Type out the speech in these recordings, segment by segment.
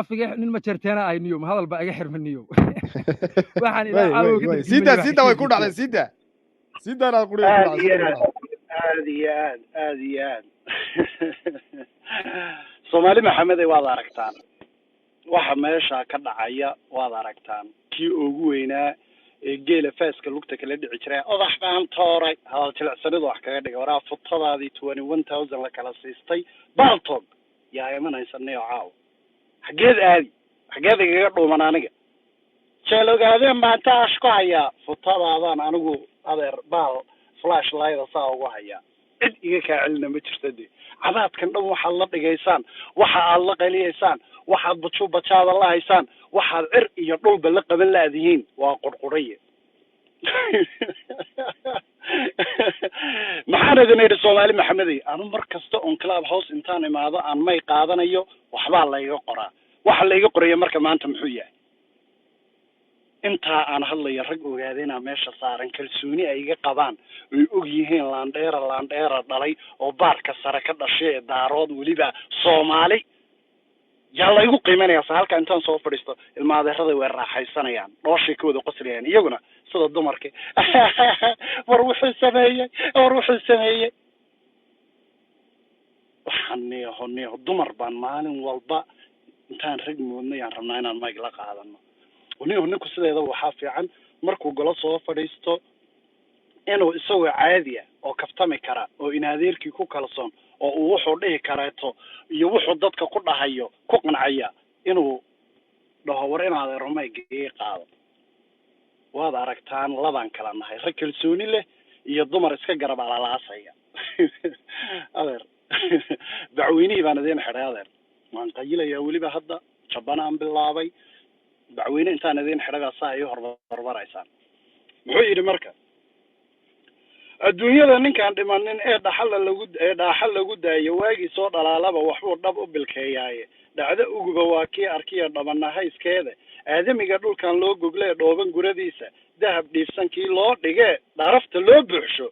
Afiga nin ma jeerteena ahay niyo, ma hadal baa iga xirma niyo. Waxaan ilaa Way caawa way ka way degmay. Sidaa wax sidaa way ku sheegaysaa. Dhacday sidaa sidaanaad quriga ku Aad dhacday. iyo Sidaa ku aad dhacday. Aad iyo aad, aad iyo aad. Soomaali Maxamede, waad aragtaan waxa meesha ka dhacaya, waad aragtaan. Kii ugu weynaa ee geela faaska lugta kala dhici jiray, odax baan tooray, hadal jilicsanidu wax kaga dhigay. Waraa futadaadii 21,000 la kala siistay Baltog yaa imanaysa niyo. Caawa xaggeed aadi, xaggeed igaga dhuuman? Aniga jeel ogaadeen baan taash ku hayaa. Futadaadaan anigu, adeer, baal flash light saa ugu hayaa, cid iga kaa celina ma jirto. Dee cabaadkan dhan waxaad la dhigaysaan, waxa aad la qaliyaysaan, waxaad bajuu bajaada la haysaan, waxaad cir iyo dhulba la qaban laadihiin waa qurquraye. Maxaan idin idhi, Soomaali Maxamedey? Anu mar kasta oon Club House intaan imaado aan may qaadanayo, waxbaa layga qoraa. Waxa layga qoraya marka maanta muxuu yahay? Intaa aan hadlayo, rag ogaadeenaa meesha saaran, kalsooni ay iga qabaan, oy og yihiin laandheera laandheera dhalay oo baarka sare ka dhashay ee Daarood, weliba Soomaali yaa laygu qiimanaya. Sa halka intaan soo fadhiisto, ilma adeerada way raaxaysanayaan, dhooshay ka wada qoslayaan iyaguna sida dumarkii. War wuxuu sameeyey, war wuxuu sameeyey, waxaan neeho neeho. Dumar baan maalin walba intaan rag moodnay aan rabnaa inaan mayg la qaadano. Niho, ninku sideedaba waxaa fiican markuu golo soo fadhiisto inuu isagoo caadi ah oo kaftami kara oo inadeerkii ku kalsoon oo uu wuxuu dhihi kareeto iyo wuxuu dadka ku dhahayo ku qancaya inuu dhaho: "War in adeero, mayga ii qaado." Waad aragtaan, labaan kala nahay: rag kalsooni leh iyo dumar iska garab alalaasaya. Adeer, bacweynihii baan idiin xidhay. Adeer, waan qayilayaa weliba, hadda jabanaan bilaabay. Bacweyne intaan idiin xidhay baa saa ii hormaraysaan. Muxuu yidhi marka? Adduunyada ninkaan dhimanin ee dhaxala lagu ee dhaaxa lagu daayo, waagii soo dhalaalaba waxbuu dhab u bilkeeyaaye. Dhacdo uguba waa kii arkiya dhabannahayskeeda. Aadamiga dhulkan loo goglee, dhooban guradiisa dahab dhiibsan kii loo dhigee, dharafta loo buuxsho,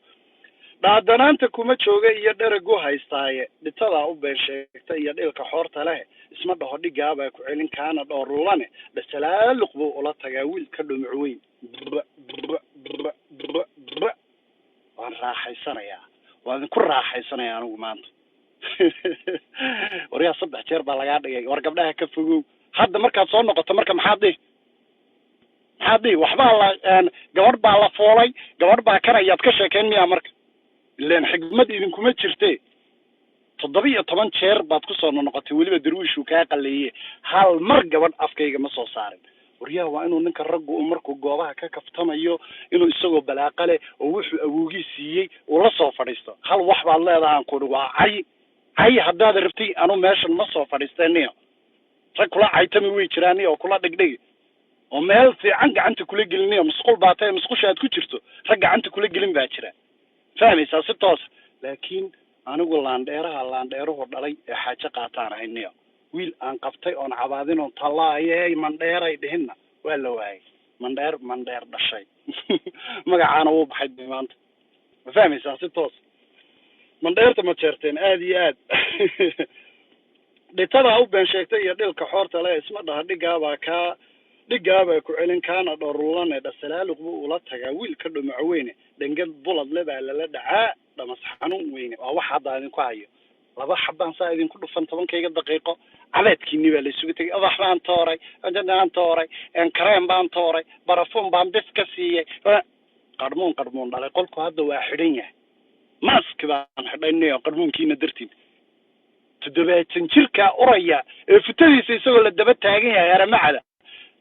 dhaadanaanta kuma jooga iyo dheragu haystaaye. Dhitadaa u been sheegta iyo dhilka xoorta leh, isma dhaho dhigaabaa ku celin kaana dhoorlane. Dhasalaaluq buu ula tagaa wiil ka dhumuc weyn. Brr, brr, brr, brr, brr. Waan raaxaysanayaa, waan idinku raaxaysanayaa anigu maanta. Waryaa, 3 jeer baa lagaa dhigay. War gabdhaha ka fogow. Hadda markaad soo noqoto marka maxaad dhihi? Maxaad dhihi? Waxbaa la gabadh baa la foolay, gabadh baa kan ayaad ka sheekayn miyaa? Marka ileen xigmad idinkuma jirte. 17 jeer baad kusoo noqotay, weliba darwiishuu kaa qaleeye. Hal mar gabadh afkayga ma soo saarin. Waryaha, waa inuu ninka raggu uu markuu goobaha ka kaftamayo inuu isagoo balaaqa leh oo wuxuu awowgii siiyey uu la soo fadhiisto. Hal wax baad leedahay aan kuhi, waa cay. Cay haddaad rabtay, anu meeshan ma soo fadhiisteen. Rag kula caytami way jiraan oo kula dhigdhigi oo meel fiican gacanta kula geliniyo. Musqul baa tahay, musqusha aad ku jirto rag gacanta kula gelin baa jira, fahmaysaa si toos. Laakiin anigu laandheeraha laandheeruhu dhalay ee xaajo qaataan ahay niyo. Wiil aan qabtay oon cabaadin oon tallaayey mandheeray dhihinna waa la waayay. Mandheer mandheer dhashay magacaana wuu baxay dee maanta, ma fahmaysaa si toos? Mandheerta ma jeerteen? Aad iyo aad. Dhitadaa u been sheegtay iyo dhilka xoorta leh, isma dhaha dhigaabaa kaa dhigaabaa ku celin kaana dhorulane. Dhasalaaluq buu ula tagaa wiil ka dhumaco weyne. Dhengad bulad le baa lala dhacaa dhamas xanuun weyne. Waa wax hadda idinku hayo. Laba xabaan saa idinku dhufan 10-kayga daqiiqo. Cabeedkiinni baa la isugu tegay. Ubax baan tooray, baan tooray, kareem baan tooray, barafuun baan bis ka siiyey. Qarmuun qarmuun dhalay, qolku hadda waa xidhan yahay, mask baan xidhay niyo qarmuunkiina dartiin. 70 jirkaa uraya ee futadiisa isagoo la daba taagan yahay haramacada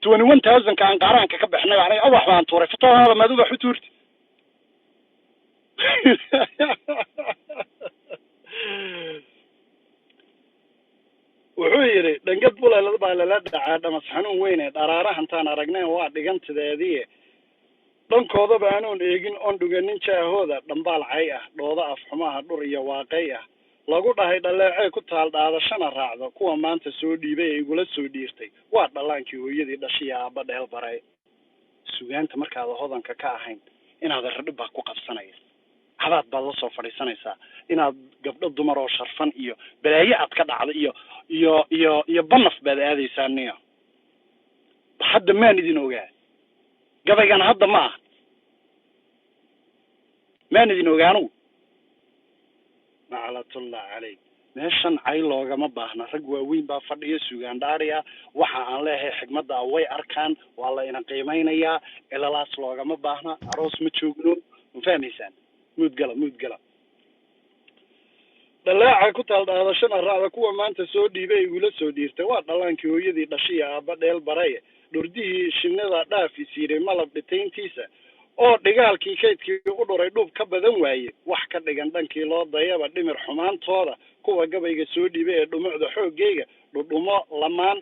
21,000-ka aan qaaraanka ka bixnay. Aniga ubax baan tuuray, futadaada maad ubax u tuurti? Wuxuu yidhi: dhangad bulel baa lala dhacaa dhamas xanuun weyne. Dharaarahantaan aragneen waa dhigantideedii. Dhankoodaba aanoon eegin oon dhuganin jaahooda, dhambaal cay ah, dhooda af xumaha, dhur iyo waaqay ah lagu dhahay, dhaleecee ku taal, dhaadashana raacdo. Kuwa maanta soo dhiibay ee igula soo dhiirtay waa dhallaankii hooyadii dhashiya aabba dheel baray. Sugaanta markaada hodanka ka ahayn inaad radhib baa ku qabsanaya. Cabaad baad la soo fadhiisanaysaa inaad gabdho dumar oo sharfan iyo balaayo aad ka dhacda iyo iyo iyo iyo banaf baad aadaysaa niyo. Hadda maan idin ogaa gabaygan, hadda ma ah, maan idin ogaa anugu. Naclatullah calayk. Meeshan cay loogama baahna, rag waaweyn baa fadhiya, sugaan dhaariya. Waxa aan leeyahay xigmadda ah way arkaan, waa la ina qiimeynayaa. Ilalaas loogama baahna, aroos ma joogno, ma fahmaysaan? Muudgala, muudgala. Dhaleeca ku taal dhaadashana raacda kuwa maanta soo dhiibay igula soo dhiirtay waa dhallaankii hooyadii dhashay iyo aabba dheel baraye, dhurdihii shinnida dhaaf isiiray malab dhitayntiisa oo dhigaalkii kaydkii u dhuray dhuub ka badan waaye. Wax ka dhigan dhankii loo dayaba dhimir xumaantooda kuwa gabayga soo dhiibay ee dhumucda xooggayga dhudhumo lamaan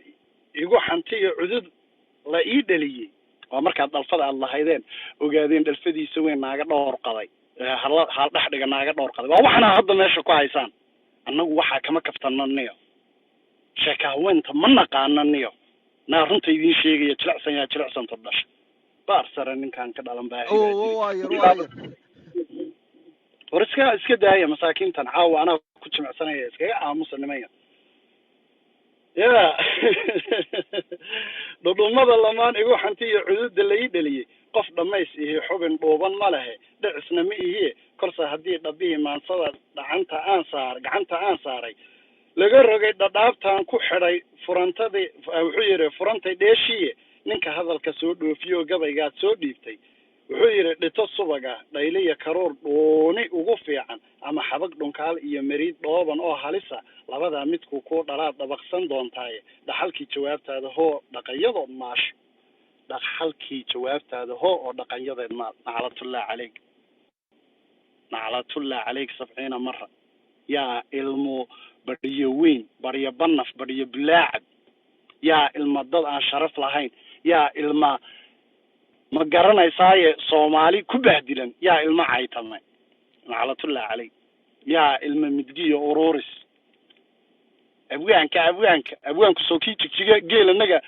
igu xantiyo cudud la ii dhaliyey. Waa markaad dhalfada aad lahaydeen ogaadeen dhalfadiisa weyn naaga dhowr qaday, hala hal dhex dhiga naaga dhowr qaday. Waa waxana hadda meesha ku haysaan. Annagu waxaa kama kaftano niyo, sheeka haweenta ma naqaano niyo. Naa runta idiin sheegaya, jilicsan yaa jilicsanta dhasha baar sare ninkaan ka dhalan baa. Waa yar, waa yar. War iska daaya masaakiintan, caawa anaa ku jimicsanaya, iskaga aamusa nimaya ya. Dhudhumada lamaan igu xanti iyo cududa la ii dhaliyey, qof dhammays ihi xubin dhuuban ma lehe, dhicisna ma ihiye. Korse haddii dhabbihii maansada dhacanta aan saar gacanta aan saaray laga rogay dhadhaabtaan ku xidhay furantadii, wuxuu yidhi furantay dheeshiiye. Ninka hadalka soo dhoofiyo gabaygaad soo dhiibtay, wuxuu yidhi dhito subaga dhayliya karuur dhuuni ugu fiican ama xabag dhunkaal iyo mariid dhooban oo halisa, labadaa midku kuu dhalaad dhabaqsan doontaaye. Dhaxalkii jawaabtaada hoo dhaqanyadood maasho, dhaxalkii jawaabtaada hoo oo dhaqanyadeed maal. Naclatullah calayk, naclatullah calayk 70 mara. Yaa ilmo badhiyo weyn, baryo banaf, badhiyo bulaacad, yaa ilma dad aan sharaf lahayn, yaa ilma ma garanaysaaye Soomaali ku bahdilan, yaa ilma caytamay, naclatullah calayk. Yaa ilma midgiyo ururis abwaanka, abwaanka, abwaanku soo kii jigjiga geelanaga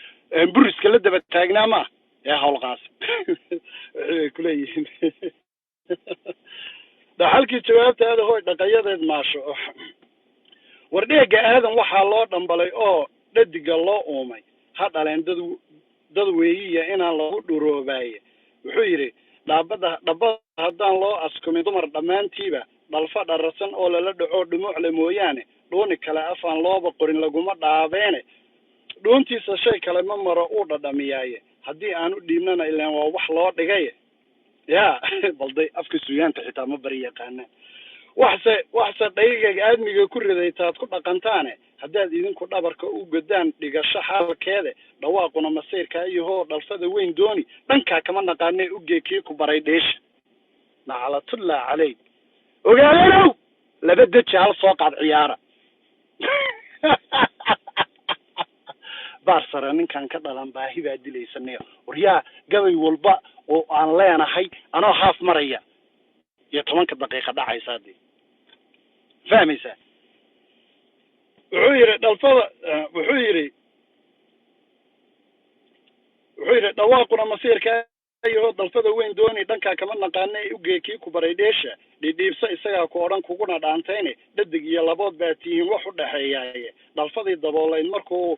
buriska la daba taagnaa maa ee howlqaasi waxay kuleeyihiin. Dhaxalkii jawaabtaada hooy dhaqayadeed maasho. War dheega aadan waxaa loo dhambalay oo dhadiga loo uumay ha dhaleen dad dad weeyiya inaan lagu dhuroobaaye. Wuxuu yidhi dhaabada dhabbada haddaan loo askumin dumar dhammaantiiba dhalfa dhararsan oo lala dhaco dhumucle mooyaane, dhuuni kale afaan looba qorin laguma dhaabeene. Dhuuntiisa shay kale ma maro uu dhadhamiyaaye, haddii aan u dhiibnana ilaan waa wax loo dhigaye. Ya balday afka suugaanta xitaa ma bari yaqaanaan. Waxse dhaygaga aadmiga ku riday taad ku dhaqantaane, haddaad idinku dhabarka u godaan dhigasho xaalkeede, dhawaaquna masiirkaa iyo hoo dhalfada weyn dooni dhankaa kama naqaanee ugee kii ku baray dheesha. Naclatullah calayk. Ogaadanow laba deji hal soo qaad ciyaara. Baar sare ninkan ka dhalan baahi baa dilaysa niyo. Waryaa gabay walba oo aan leenahay anoo haaf maraya iyo 10-ka daqiiqa dhacaysa dee, fahmaysaa? Wuxuu yidhi dhalfada, wuxuu yidhi dhawaaquna masiirka iyo dalfada weyn dooni dhankaa kama naqaane ugee kii ku baray dheesha dhidhiibso isagaa ku odhan kuguna dhaantayne. Dhadig iyo labood baa tihiin wax u dhexeeyaaye, dhalfadii daboolayd markuu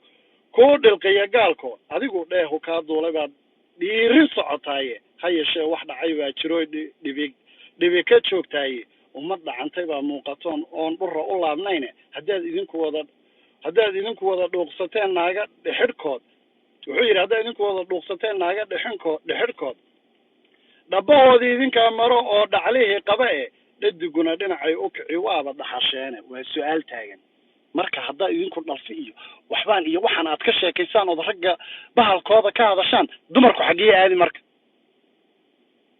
kuu dhilqiya gaalko adigu dheehu kaa duulay baad dhiirin socotaaye. Ha yeeshee wax dhacay baa jiro dhibi dhibi ka joogtaaye, ummad dhacantay baa muuqatoon oon dhura u laabnayne. Haddaad idinku wada dhuuqsateen naaga dhexidhkood, wuxuu yidhi haddaad idinku wada dhuuqsateen naaga dhexinkood dhexidhkood, dhabbahoodii idinkaa maro oo dhaclihii qaba e, dhadiguna dhinacay u kici waaba dhaxasheene. Waa su-aal taagan. Marka haddaa idinku dhalfi iyo waxbaan iyo waxaan aad ka sheekaysaan ood ragga bahalkooda ka hadashaan, dumarku xaggee aadi? Marka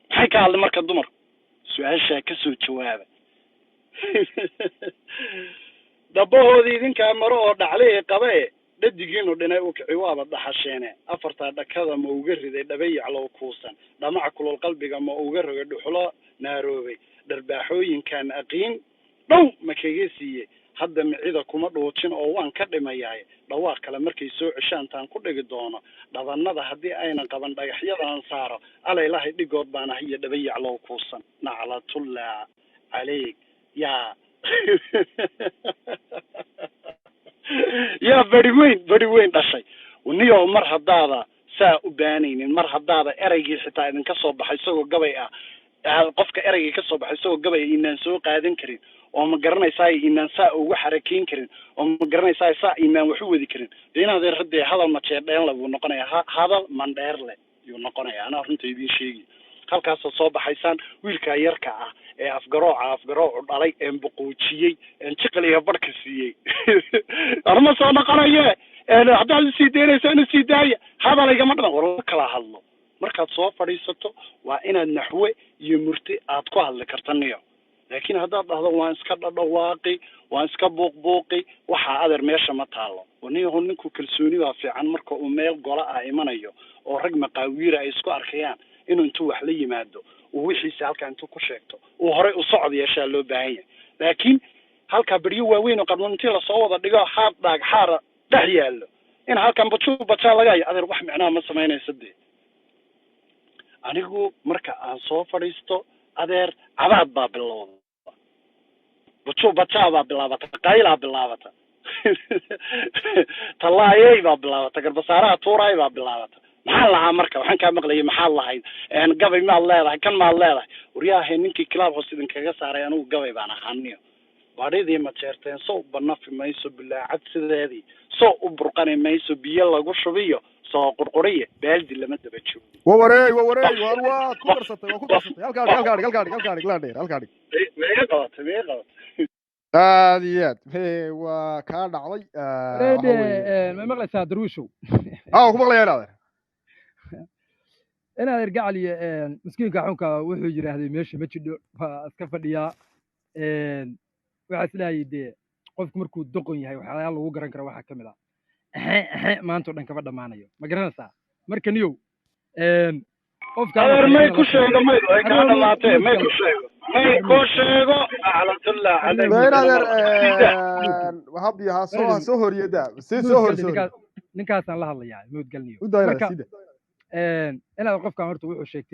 maxay ka hadli marka dumarku? Su-aashaa kasoo jawaaba. Dhabahoodii idinkaa maro oo dhaclihii qaba e, dhadigiinu dhinay u kici waaba dhaxasheene. Afartaa dhakada ma uga riday dhabayaclow kuusan, dhamac kulul qalbiga ma uga rogay dhuxulo naaroobay, dharbaaxooyinkan aqiin dhow ma kaga siiyey? Hadda micida kuma dhuujin oo waan ka dhimayaay. Dhawaaq kale markay soo ceshaantaan ku dhigi doono dhabanada haddii aynan qaban dhagaxyadan saaro alaylahay dhigood baan ahay iyo dhabayaclow kuusan. Naclatullah Caleyk yaa yaa beri weyn, beri weyn dhashay niyow. Mar haddaada saa u baanaynin, mar haddaada ereygii xitaa idinka soo baxay isagoo gabay ah, qofka ereygii ka soo baxay isagoo gabay inaan soo qaadan karin, oo ma garanaysaa inaan saa ugu xarakeyn karin, oo ma garanaysaa saa inaan wax u wadi karin, dee inaad dee hadal majeedheen le buu noqonayaa, hadal mandheer le yuu noqonayaa. Anaa runta idiin sheegi, halkaasaad soo baxaysaan wiilkaa yarka ah ee afgarooca afgaroocu dhalay, een boqoojiyey, een jiqal iyo barhka siiyey, arma soo noqonaye. Haddaad usii daynaysaan usii daaya, hadal igama dhaman. War la kala hadlo, markaad soo fadhiisato waa inaad naxwe iyo murti aad ku hadli karta niyo. Laakiin haddaad dhahdo waan iska dhadhawaaqi, waan iska buuqbuuqi, waxaa adeer meesha ma taalo. Niyahu ninku kalsooni baa fiican marka uu meel gola ah imanayo oo rag maqaawiira ay isku arkayaan, inuu intuu wax la yimaado uu wixiisa halkaa intuu ku sheegto uu horay u socod yeeshaa loo baahan yahay. Laakiin halkaa beryo waaweyn oo qarmoon intii lasoo wada dhigo xaad dhaag xaara dhex yaallo in halkan bajuu bajaa laga hayo, adeer wax micnaha ma samaynaysa. Dee anigu marka aan soo fadhiisto adeer cabaad baa bilowda, bajuu bajaa baa bilaabata, qaylaa bilaabata, tallaayey baa bilaabata, garbasaaraha tuuraay baa bilaabata. Maxaan lahaa marka? Waxaan kaa maqlayay maxaad lahayd? Gabay maad leedahay? Kan maad leedahay? Waryaahe, ninkii club house idinkaga saaray anigu gabay baan ahaaniyo. Baadhidii ma jeerteen sow banafi mayso, bulaacad sideedii sow u burqani mayso, biyo lagu shubiyo soo qurquriye, baaldi lama daba joogo. Wawareey, wawareey, waar waad ku darsatay, waa ku darsatay. Halkaa dhig, halkaa dhig, halkaa dhig, halkaa dhig, landheer, halkaa dhig. Maiga qabatay, maiga qabatay. Aad iyo aad waa kaa dhacday. Reede waxa weeye ma maqlaysaa Darwiishow? Ah, waan ku maqlayaa inaad Inaad ergacaliye miskiinka xunka wuxuu yidhaahday meesha ma jidho, waa iska fadhiyaa. Waxaa isleeyahay dee qofku markuu doqon yahay waxyaalaha lagu garan karo waxaa ka mid ah exe exe maanta oo dhan kama dhammaanayo, ma garanaysaa? Marka niyow qofkaan oo Adeer kale may in ku lala sheego, may way kaa Arrin dhamaatee, may mudgal ku sheego, may ku sheego, aclatullah arrin calayk. Ma mudgal inaad Sida habdi ha soo ha Arrin soo horiyada si soo hor mudgal soo horiye. Ninkaas, ninkaasaan la hadlayaa mudgalniyo. U daa inaad Marka sida inaad qofkaan horta wuxuu sheegtay.